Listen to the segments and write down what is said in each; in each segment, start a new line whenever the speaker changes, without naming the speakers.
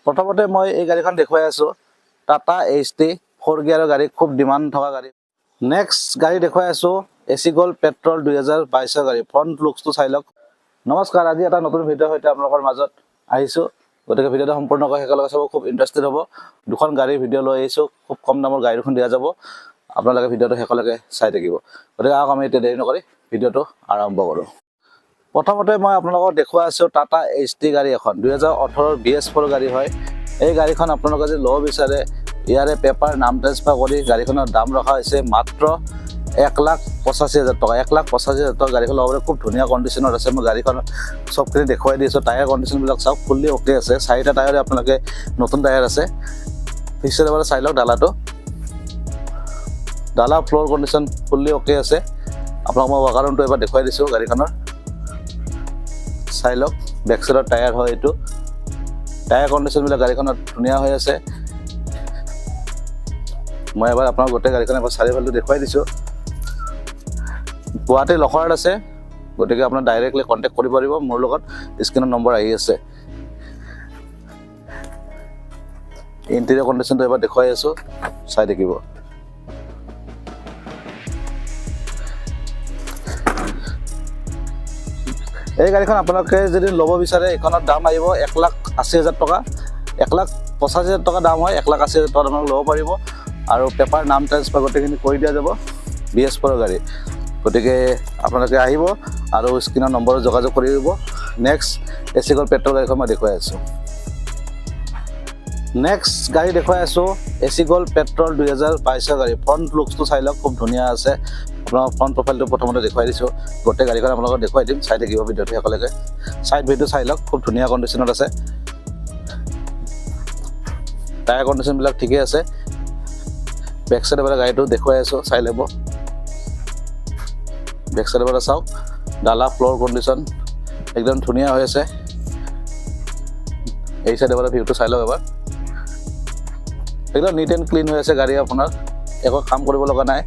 প্ৰথমতে মই এই গাড়ীখন দেখুৱাই আছোঁ, টাটা এইচ টি, ফ'ৰ গিয়াৰৰ গাড়ী, খুব ডিমাণ্ড থকা গাড়ী। নেক্সট গাড়ী দেখুৱাই আছোঁ এ চি গ'ল্ড পেট্ৰল, 2022ৰ গাড়ী। ফ্ৰণ্ট লুকছটো চাই লওক। নমস্কাৰ, আজি এটা নতুন ভিডিঅ'ৰ সৈতে আপোনালোকৰ মাজত আহিছোঁ। গতিকে ভিডিঅ'টো সম্পূৰ্ণকৈ একেলগে চাব, খুব ইণ্টাৰেষ্টেড হ'ব। দুখন গাড়ীৰ ভিডিঅ' লৈ আহিছোঁ। খুব কম দামৰ গাড়ী দুখন দিয়া যাব। আপোনালোকে ভিডিঅ'টো শেষলৈকে চাই থাকিব। গতিকে আহক, আমি এতিয়া দেৰি নকৰি ভিডিঅ'টো আৰম্ভ কৰোঁ। প্ৰথমতে মই আপোনালোকক দেখুৱাই আছোঁ টাটা এইচ টি গাড়ী এখন, 2018ৰ BS4 গাড়ী হয়। এই গাড়ীখন আপোনালোকে যদি ল'ব বিচাৰে, ইয়াৰে পেপাৰ নাম ট্ৰেন্সফাৰ কৰি গাড়ীখনৰ দাম ৰখা হৈছে মাত্ৰ 1,85,000 টকা। 1,85,000 টকা গাড়ীখন ল'ব পাৰে। খুব ধুনীয়া কণ্ডিশ্যনত আছে। মই গাড়ীখন চবখিনি দেখুৱাই দিছোঁ। টায়াৰ কণ্ডিশ্যনবিলাক চাওক, ফুল্লি অ'কে আছে। চাৰিটা টায়াৰে আপোনালোকে নতুন টায়াৰ আছে। পিছৰ এবাৰ চাই লওক ডালাটো। ডালা ফ্ল'ৰ কণ্ডিশ্যন ফুল্লি অ'কে আছে। আপোনাক মই ৱাকাৰণটো এবাৰ দেখুৱাই দিছোঁ গাড়ীখনৰ। চাই লওক, বেক চাইডৰ টায়াৰ হয় এইটো। টায়াৰ কণ্ডিশ্যনবিলাক গাড়ীখনত ধুনীয়া হৈ আছে। মই এবাৰ আপোনাক গোটেই গাড়ীখন এবাৰ চাৰিওফালটো দেখুৱাই দিছোঁ। গুৱাহাটীৰ লখৰাত আছে। গতিকে আপোনাৰ ডাইৰেক্টলি কণ্টেক্ট কৰিব পাৰিব মোৰ লগত। স্ক্ৰীণত নম্বৰ আহি আছে। ইণ্টেৰিয়ৰ কণ্ডিশ্যনটো এবাৰ দেখুৱাই আছোঁ, চাই থাকিব। এই গাড়ীখন আপোনালোকে যদি ল'ব বিচাৰে, এইখনৰ দাম আহিব 1,80,000 টকা। 1,85,000 টকা দাম হয়। 1,80,000 টকা আপোনালোকে ল'ব পাৰিব আৰু পেপাৰ নাম ট্ৰেন্সফাৰ গোটেইখিনি কৰি দিয়া যাব। BS4ৰ গাড়ী। গতিকে আপোনালোকে আহিব আৰু স্ক্ৰীণৰ নম্বৰত যোগাযোগ কৰি দিব। নেক্সট এ চি গ'ল্ড পেট্ৰল গাড়ীখন মই দেখুৱাই আছোঁ। নেক্সট গাড়ী দেখুৱাই আছোঁ এ চি গ'ল্ড পেট্ৰল, 2022ৰ গাড়ী। ফ্ৰণ্ট লুকছটো চাই লওক, খুব ধুনীয়া আছে। আপোনাৰ ফ্ৰণ্ট প্ৰফাইলটো প্ৰথমতে দেখুৱাই দিছোঁ। গোটেই গাড়ীখন আপোনালোকক দেখুৱাই দিম, চাই থাকিব ভিডিঅ'টো শেষলৈকে। ছাইড ভিউটো চাই লওক, খুব ধুনীয়া কণ্ডিশ্যনত আছে। টায়াৰ কণ্ডিশ্যনবিলাক ঠিকেই আছে। বেক চাইডৰ পৰা গাড়ীটো দেখুৱাই আছোঁ, চাই ল'ব। বেক চাইডৰ পৰা চাওক, ডালা ফ্ল'ৰ কণ্ডিশ্যন একদম ধুনীয়া হৈ আছে। এই চাইডৰ পৰা ভিউটো চাই লওক এবাৰ। একদম নিট এণ্ড ক্লিন হৈ আছে গাড়ী। আপোনাৰ একো কাম কৰিব লগা নাই,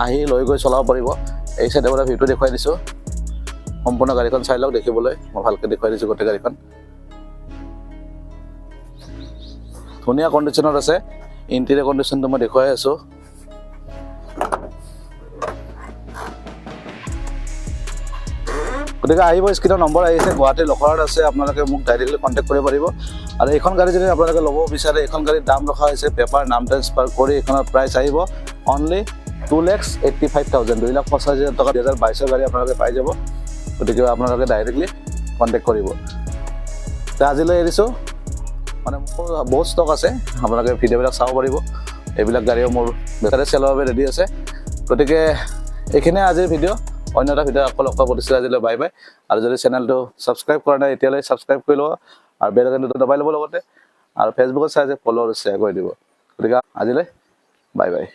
আহি লৈ গৈ চলাব পাৰিব। এই চাইডৰ পৰা ভিউটো দেখুৱাই দিছোঁ। সম্পূৰ্ণ গাড়ীখন চাই লওক দেখিবলৈ। মই ভালকৈ দেখুৱাই দিছোঁ। গোটেই গাড়ীখন ধুনীয়া কণ্ডিশ্যনত আছে। ইণ্টেৰিয়ৰ কণ্ডিশ্যনটো মই দেখুৱাই আছোঁ। গতিকে আহিব, স্ক্ৰীণৰ নম্বৰ আহিছে। গুৱাহাটীৰ লখৰাত আছে। আপোনালোকে মোক ডাইৰেক্টলি কণ্টেক্ট কৰিব পাৰিব। আৰু এইখন গাড়ী যদি আপোনালোকে ল'ব বিচাৰে, এইখন গাড়ীৰ দাম ৰখা হৈছে, পেপাৰ নাম ট্ৰেন্সফাৰ কৰি এইখনৰ প্ৰাইচ আহিব অনলি 2,85,000। 2,85,000 টকা 2022ৰ গাড়ী আপোনালোকে পাই যাব। গতিকে আপোনালোকে ডাইৰেক্টলি কণ্টেক্ট কৰিব। তে আজিলৈ এৰিছোঁ। মানে মোৰ বহুত ষ্টক আছে, আপোনালোকে ভিডিঅ'বিলাক চাব পাৰিব। এইবিলাক গাড়ীও মোৰ বেটাৰী চেলৰ বাবে ৰেডি আছে। গতিকে এইখিনিয়ে আজিৰ ভিডিঅ'। অন্য এটা ভিডিঅ' আকৌ লগ পাব দিছোঁ। আজিলৈ বাই বাই। আৰু যদি চেনেলটো ছাবস্ক্ৰাইব কৰা নাই এতিয়ালৈ, ছাবস্ক্ৰাইব কৰি ল'ব আৰু বেল আইকনটো দবাই ল'ব লগতে। আৰু ফেচবুকত চাই যে ফ'ল' আৰু শ্বেয়াৰ কৰি দিব। গতিকে আজিলৈ বাই বাই।